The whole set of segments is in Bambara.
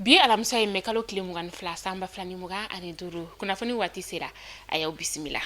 Bi alamisa ye mɛ kalo tile 22 san 2025, kunnafoni waati sera, a y'aw bisimila.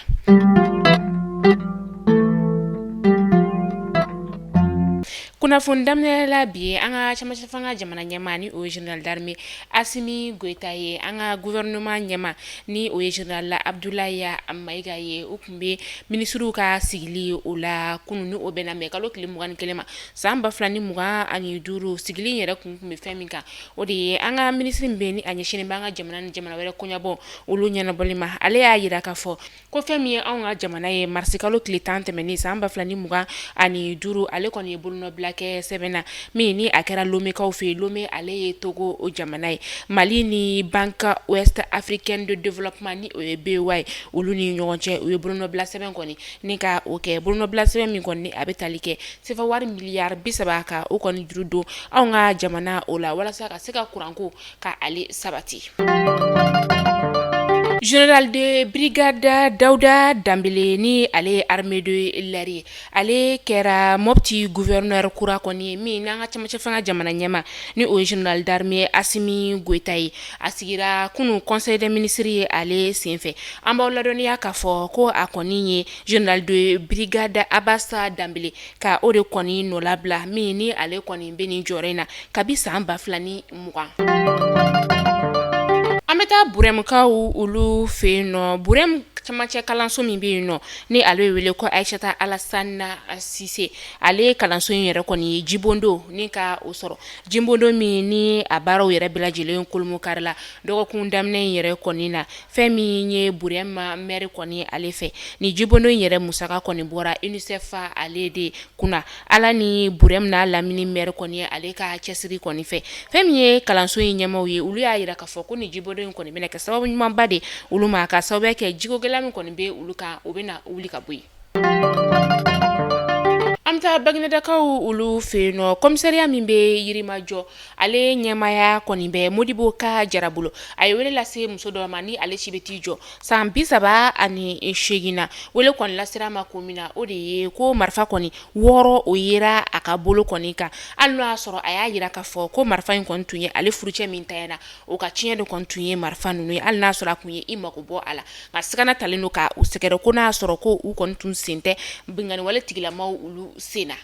Kunnafoni daminɛ la bi, an ka cɛmancɛ fanga jamana ɲɛmaa ni o ye général d'armée Asimi Goyita ye, an ka gouvernement ɲɛmaa ni o ye général Abdoulaye Mayiga ye, u tun bɛ minisiriw ka sigili o la kunun, ni o bɛnna mɛ kalo tile 21 ma san 2025. Sigili yɛrɛ kun tun bɛ fɛn min kan, o de ye an ka minisiri min bɛ ni a ɲɛsinnen bɛ an ka jamana ni jamana wɛrɛ koɲɛbɔ olu ɲɛnabɔli ma. Ale y'a jira k'a fɔ ko fɛn min ye anw ka jamana ye, marisikalo tile 10 tɛmɛnen san 2025, ale kɔni ye bolonɔbila kɛ sɛbɛn na min ni a kɛra Lomekaw fɛ yen. Lome, ale ye Togo o jamana ye. Mali ni Banque Ouest Africaine de Développement, ni o ye BOA ye, olu ni ɲɔgɔn cɛ, u ye bolonɔbila sɛbɛn kɔni ni ka o kɛ, bolonɔbila sɛbɛn min kɔni a bɛ tali kɛ sefa wari miliyari 30 ka o kɔni juru don anw ka jamana o la, walasa ka se ka kuranko ka ale sabati. Général de brigade Dawuda Danbele, ni ale ye armée de l'air ye, ale kɛra Mopti gouverneur kura kɔni ye, min n'an ka cɛmancɛ fanga jamana ɲɛmaa ni o ye général d'armée Asimi Goyita ye. A sigira kunun conseil des ministres ye ale senfɛ. An b'aw ladɔnniya k'a fɔ ko a kɔni ye général de brigade Abasa Danbele ka o de kɔni nɔlabila, min ni ale kɔni bɛ nin jɔyɔrɔ in na kabi san 2020. An bɛ taa Burɛmukaw olu fɛ yen nɔ. Burɛmu camancɛ kalanso min bɛ yen nɔ, ni ale bɛ wele ko Ayisata Alasana Sise, ale kalanso in yɛrɛ kɔni ye jibondo ni ka o sɔrɔ, jibondo min ni a baaraw yɛrɛ bɛɛ lajɛlen kolomokarila dɔgɔkun daminɛ in yɛrɛ kɔni na, fɛn min ye Burɛmu mɛri kɔni ale fɛ. Ni jibondo in yɛrɛ musaka kɔni bɔra UNICEF ale de kunna, Ala ni Burɛmu n'a lamini mɛri kɔni ale ka cɛsiri kɔni fɛ. Fɛn min ye kalanso in ɲɛmaaw ye, olu y'a jira k'a fɔ ko ni jibondo in kɔni bɛna kɛ sababu ɲumanba de olu ma, ka sababu kɛ jiko gɛlɛya min kɔni bɛ olu kan, o bɛna wuli ka bɔ yen. An bɛ taa Baginedakaw olu fɛ yen nɔ. Commissariat min bɛ Yirimajɔ, ale ɲɛmaaya kɔni bɛ Modibo Ka Jara bolo. A ye wele lase muso dɔ ma ni ale si bɛ t'i jɔ san 38 na. Wele kɔni lasera a ma kun min na, o de ye ko marifa kɔni 6, o yera a ka bolo kɔni kan, hali n'o y'a sɔrɔ a y'a jira k'a fɔ ko marifa in kɔni tun ye ale furucɛ min tanyana, o ka tiɲɛ de kɔni tun ye marifa ninnu ye. Hali n'a sɔrɔ a tun ye i mako bɔ a la, nka sigana talen don ka u sɛgɛrɛ ko n'a y'a sɔrɔ ko u kɔni tun sen tɛ binkanniwale tigilamaw olu sen na.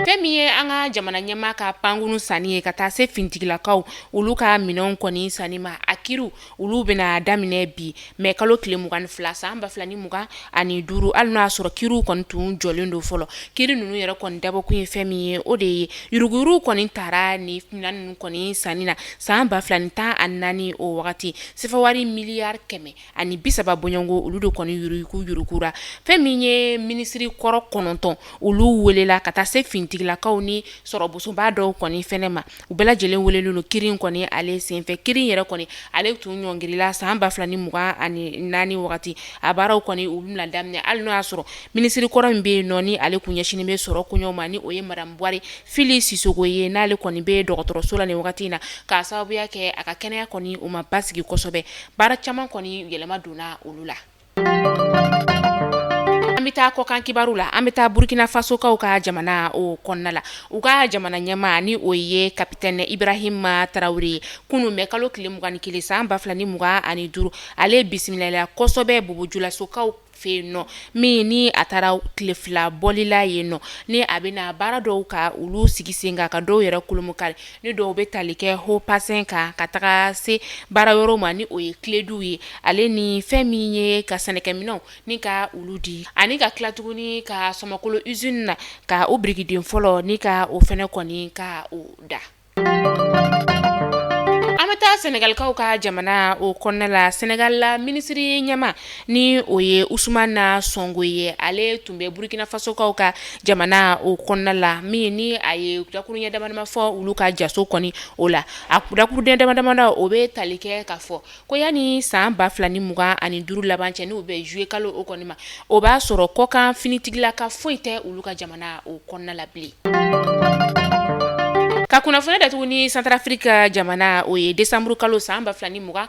Fɛn min ye an ka jamana ɲɛmaa ka pankurun sanni ye ka taa se finitigilakaw olu ka minɛnw kɔni sanni ma, a kiriw olu bɛna daminɛ bi mɛ kalo tile 22 san 2025. Hali n'o y'a sɔrɔ kiriw kɔni tun jɔlen don fɔlɔ, kiri ninnu yɛrɛ kɔni dabɔkun ye fɛn min ye, o de ye yuruguyurugu kɔni taara ni minɛn ninnu kɔni sanni na san 2014. O wagati sefawari miliyari 130 bɔɲɔgɔnko, olu de kɔni yurugu yurugura. Fɛn min ye minisiri kɔrɔ 9, olu welela ka taa se finitigilakaw ni sɔrɔbonba dɔw kɔni fɛnɛ ma. U bɛɛ lajɛlen welelen don kiri in kɔni ale senfɛ. Kiri in yɛrɛ kɔni, ale tun ɲɔngirila san 2024 wagati. A baaraw kɔni u bɛna daminɛ, hali n'o y'a sɔrɔ minisiri kɔrɔ min bɛ yen nɔ, ni ale kun ɲɛsinnen bɛ sɔrɔ koɲɛw ma, ni o ye madame Buware Fili Sisoko ye, n'ale kɔni bɛ dɔgɔtɔrɔso la nin wagati in na, k'a sababuya kɛ a ka kɛnɛya kɔni o ma basigi kosɛbɛ. Baara caman kɔni yɛlɛma donna olu la. An bɛ taa kɔkan kibaru la. An bɛ taa Burukina Fasokaw ka jamana o kɔnɔna la. U ka jamana ɲɛmaa, ni o ye capitaine Ibrahima Tarawele ye, kunun mɛ kalo tile 21 san 2025, ale bisimilala kosɛbɛ Bobo-Julasokaw fɛ yen nɔ, min ni a taara tile 2 bɔli la yen nɔ, ni a bɛna baara dɔw ka olu sigi sen kan, ka dɔw yɛrɛ kolomokari, ni dɔw bɛ tali kɛ haut bassin kan ka taga se baara yɔrɔ ma, ni o ye Kledu ye, ale ni fɛn min ye ka sɛnɛkɛminɛnw ni ka olu di, ani ka tila tuguni ka Sɔmɔkolo usine na ka o birikiden fɔlɔ ni ka o fɛnɛ kɔni ka o da. An bɛ taa Sɛnɛgalikaw ka jamana o kɔnɔna la. Sɛnɛgal la, minisiri ɲɛmaa ni o ye Usumana Sɔnko ye, ale tun bɛ Burukina Fasokaw ka jamana o kɔnɔna la, min ni a ye dakuruɲɛ damadama fɔ olu ka jaso kɔni o la. A dakuruɲɛ damadama o bɛ tali kɛ k'a fɔ ko yanni san 2025 laban cɛ, n'o bɛ juillet kalo o kɔni ma, o b'a sɔrɔ kɔkan finitigilaka foyi tɛ olu ka jamana o kɔnɔna la bilen. Ka kunnafoni kunnafoni datugu ni Santarafiriki jamana, o ye desanburu kalo san 2025,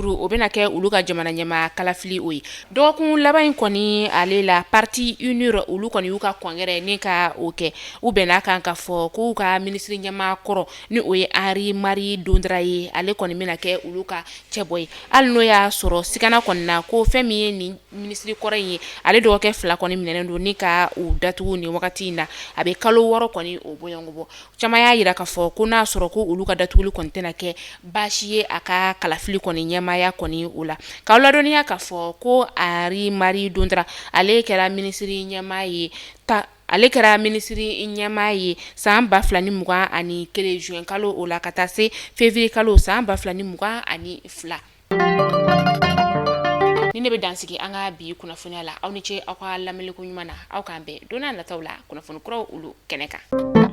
o bɛna kɛ olu ka jamana ɲɛmaa kalafili o ye dɔgɔkun laban in kɔni ale la. Parti UNIR, olu kɔni y'u ka congrès ni ka o kɛ. U bɛn'a kan ka fɔ k'u ka minisiri ɲɛmaa kɔrɔ, ni o ye Henri Marie Dondra ye, ale kɔni bɛna kɛ olu ka cɛbɔ ye, hali n'o y'a sɔrɔ sigana kɔni na ko fɛn min ye nin minisiri kɔrɔ in ye, ale dɔgɔkɛ fila kɔni minɛnen don ni ka u datugu nin wagati in na, a bɛ kalo 6 kɔni o bɔɲɔgɔnko bɔ. Caman y'a jira k'a fɔ ko n'a sɔrɔ ko olu ka datuguli kɔni tɛna kɛ baasi ye a ka kalafili kɔni ɲɛmaaya kɔni o la. K'aw ladɔnniya k'a fɔ ko Henri Marie Dondra, ale kɛra minisiri ɲɛmaa ye ta ale kɛra minisiri ɲɛmaa ye san 2021 juin kalo o la ka taa se février kalo san 2022. Ni ne bɛ dansigi an ka bi kunnafoniya la. Aw ni ce aw ka lamɛnliko ɲuman na. Aw k'an bɛn don nataw la kunnafoni kuraw olu kɛnɛ kan.